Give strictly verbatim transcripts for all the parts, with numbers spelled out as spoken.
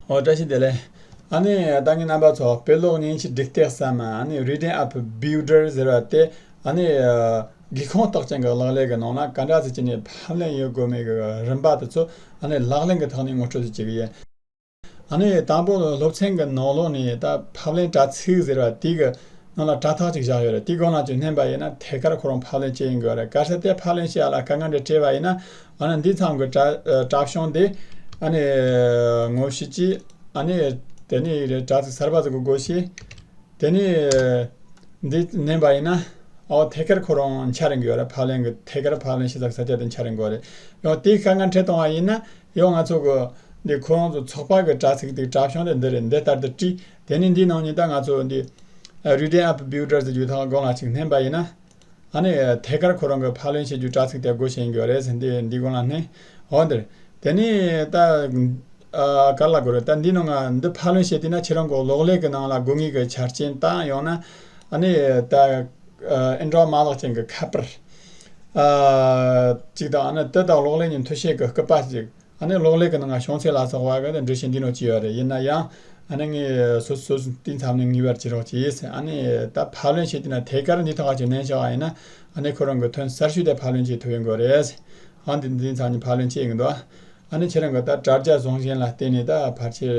ཨོ། བཀྲ་ཤིས་བདེ་ལེགས། ཨ་ནི་ད་ངས་རྣམ་པ་ཚོ་དཔེ་ཀློག་མཉེན་ཆས་སྒྲིག་སྟེགས་སམ། ཨ་ནི་Reading App Builder ཟེར་བ་དེ། ཨ་ནི་ཨ་སྒེའུ་ཁུང་རྟགས་ཅན་གྱི་གློག་ཀླད་ཀྱི་ནང་ལ་ག་འདྲ་ཟེར་བྱས་ནས་ཕབ་ལེན་ཡེད་དགོས་མིན་གྱི་རིམ་པ་དེ་ཚོ། ཨ་ནི་ལག་ལེན་གྱི་ཐོག་ནས་ངོ་སྤྲོད་ཅིག་བྱེད་ཀྱི་ཡིན། ཨ་ནི་དང་པོ་སློབ་ཚན་གྱི་ནང་ལོགས་ནས་ད་ཕབ་ལེན་དྲ་ཚིགས་ཟེར་བ་དེ་གི་ནང་ལ་དྲ་ཐག་ཅིག་བཞག་ཡོད་རེད། དེའི་སྒང་ལ་ཅིག་མནན་པ་ཡིན་ན་ཐད་ཀར་ཁོ་རང་ཕབ་ལེན་བྱེད་ཡོང་གི་ཡོད་རེད། གལ་སྲིད་དེ་ཕབ་ལེན་བྱེད་ཡ་ལ་དཀའ་ངལ་འདྲ་འཕྲད་པ་ཡིན་ན། ཨ་ནི་འདིའི་མཚམས་ཀྱི་དྲ་ཨ་དྲ་བྱུང་དེ། ཨ་ནི་ངོ་ཤེས་ཀྱིས། ཨ་ནི་དེ་ནས་དྲ་ཚིགས་གསར་པ་ཟིག་གི་སྒོ་ཕྱེ། དེ་ནས་འདི་མནན་པ་ཡིན་ན། ཨོ། ཐད་ཀར་ཁོ་རང་འཆར་ཡོང་གི་ཡོད་རེད། ཕབ་ལེན་གྱི་ཐད་ཀར་ཕབ་ལེན་བྱེད་ས་ས་ཆ་དེ་འཆར་ཡོང་གི་ཡོད་རེད། ཡང་དེའི་དཀའ་ངལ་འཕྲད་བཏང་བ་ཡིན་ན། ཡང་ང་ཚོ་གི་འདི་ཁོ་རང་ཚོ་ཚོགས་པ་གི་དྲ་ཚིགས་དེ་དྲ་བྱུང་དེ་འདི་རེད། འདི་ལྟར་དུ་བྲིས། དེ་ནས་འདིའི་ནང་ནས་ད་ང་ཚོ་འདི་Reading App Builder ཟེར་རྒྱུ་དང་སྒང་ལ་ཅིག་མནན་པ་ཡིན་ན། ཨ་ནི་ཐད་ཀར་ཁོ་རང་གི་ཕབ་ལེན་བྱེད་རྒྱུ་དྲ་ཚིགས་དེ་སྒོ་ཕྱེ་ཡོང་གི་ཡོད་རེད་ཟེར། འདི་འདི་སྒང་ལ་མནན། འོ་འདིར། དེ་ནས་ད་ཨ་ག་ལ་དགོས་རེད། ད་འདི་ནང་ང་འདི་ཕབ་ལེན་བྱེད་དུས་ན་ཁྱེད་རང་གི་གློག་ཀླད་ཀྱི་ནང་ལ་དགོས་ངེས་ཀྱི་ཆ་རྐྱེན་དང་། ཡང་ན་ཨ་ནི་ད་ཨ་Android མ་ལག་ཅན་གྱི་ཁ་པར་ཨ་ཅིག་དང་། ཨ་ནི་དེ་དང་གློག་ཀླད་གཉིས་མཐུད་བྱེད་ཀྱི་སྐུད་པ་ཅིག། ཨ་ནི་གློག་ཀླད་ཀྱི་ནང་ང་བྱང་ཚད་ལ་སོགས་པ་གི་འགྲེལ་བཤད་འདི་ནང་བྲིས་ཡོད་རེད། ཡིན་ན་ཡང་ཨ་ནི་ངས་སོ་སོ་སོ་དེའི་མཚམས་ནས་ངེས་པར་བྱེད་རོགས་གྱིས། ཨ་ནི་ད་ཕབ་ལེན་བྱེད་དུས་ན་ཐད་ཀར་འདི་ཐོག་ཅིག་མནན་བཞག་པ་ཡིན་ན། ཨ་ནི་ཁོ་རང་གི་ཐོན་གསར་ཤོས་དེ་ཕབ་ལེན་བྱེད་ཐུབ་ཡོང་གི་རེད། ཨ་འདི་འདིའི་མཚམས་ནས་ཕབ་ལེན་བྱེད་ཡོང་གི་འདུག། ཨ་ནི་ཁྱེད་རང་གི་ད་དྲ་རྒྱ་བཟང་ཞན་ལ་བརྟེན་ནས་ད་ཕལ་ཆེར་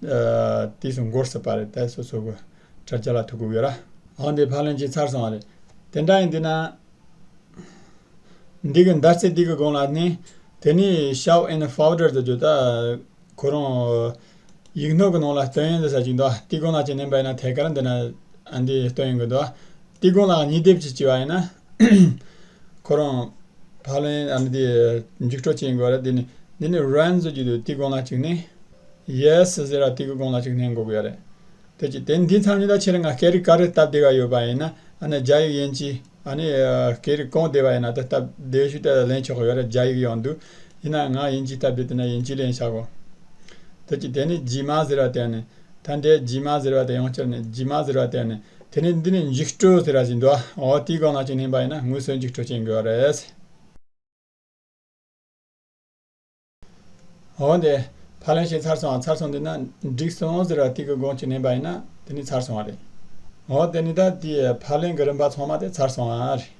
ཨ་དུས་སུ་འགོར་སྲིད་པ་རེད། ད་སོ་སོ་གི་དྲ་རྒྱ་ལ་ཐུག་དགོས་ཡོད་ར། ཨ་འདི་ཕབ་ལེན་བྱས་ཚར་སོང་བ་རེད། དེ་འདྲ་ཡིན་དུས་ན། འདི་གི་མདའ་རྩེ་འདི་གི་སྒང་ལ་ནི། དེ་ནི་Show in Folder ཟེར་རྒྱུ་ད། ཁོ་རང་ཡིག་སྣོད་ཀྱི་ནང་ལ་སྟོན་ཡོང་ཟེར་ས་ཅིག་འདུག། དེའི་སྒང་ལ་ཅིག་མནན་པ་ཡིན་ན་ཐད་ཀར་འདི་ན་ཨ་འདི་སྟོན་ཡོང་གི་འདུག། དེའི་སྒང་ལ་གཉིས་ལྡེབ་ཅིག་བྱས་པ་ཡིན་ན། ཁོ་རང་ཕབ་ལེན་ཨ་ནི་འདི་འཇིགས་སྤྲོད་བྱེད་ཡོང་གི་རེད། འདི་ནི་འདི་ནི་Run ཟེར་རྒྱུ་འདུག། དེའི་སྒང་ལ་ཅིག་ནི། Yes ཟེར་བ་དེ་གི་སྒང་ལ་ཅིག་མནན་དགོས་ཀྱི་ཡོད་རེད། དེ་ཅི་དེ་འདི་མཚམས་ནི་ད་ཁྱེད་རང་ང་སྐད་རིགས་ག་རེ་སྟབས་བདེ་བ་ཡོད་པ་ཡིན་ན། ཨ་ནི་རྒྱ་ཡིག་དབྱིན་ཇི། ཨ་ནི་ཨ་སྐད་རིགས་གང་བདེ་བ་ཡིན་ན་ད་སྟབས་བདེ་ཤོས་དེ་ལེན་ཆོག་གི་ཡོད་རེད། རྒྱ་ཡིག་ཡོང་དུས། ཡིན་ན་ང་དབྱིན་ཇི་སྟབས་བདེ། དེ་ན་དབྱིན་ཇི་ལེན་བྱ་གོ། དེ་ཅི་དེ་ནི་རྗེས་མ་ཟེར་བ་དེ་ནི། ད་འདི་རྗེས་མ་ཟེར་བ་དེ་ཡང་བསྐྱར་ནི་རྗེས་མ་ཟེར་བ་དེ་ནི། དེ་ནི་འདི་ནི་འཇིགས་སྤྲོད་ཟེར་བ་ཞིག་འདུག། ཨ་འོ་དེའི་སྒང་ལ་ཅིག་མནན་པ་ཡིན་ན་དངོས་སུ་འཇིགས་སྤྲོད་བྱེད་དགོས་པ་རེད། འོ་དེ། ཕབ་ལེན་བྱས་ཚར་སོང་། ཚར་སོང་། འདི་ན་འགྲིག་སོང་ཟེར་བ་དེ་གི་སྒང་ཅིག་མནན་པ་ཡིན་ན་དེ་ནི་ཚར་སོང་བ་རེད། འོ་དེ་ནི་ད་དེའི་ཕབ་ལེན་གྱི་རིམ་པ་ཚང་མ་དེ་ཚར་སོང་བ་རེད།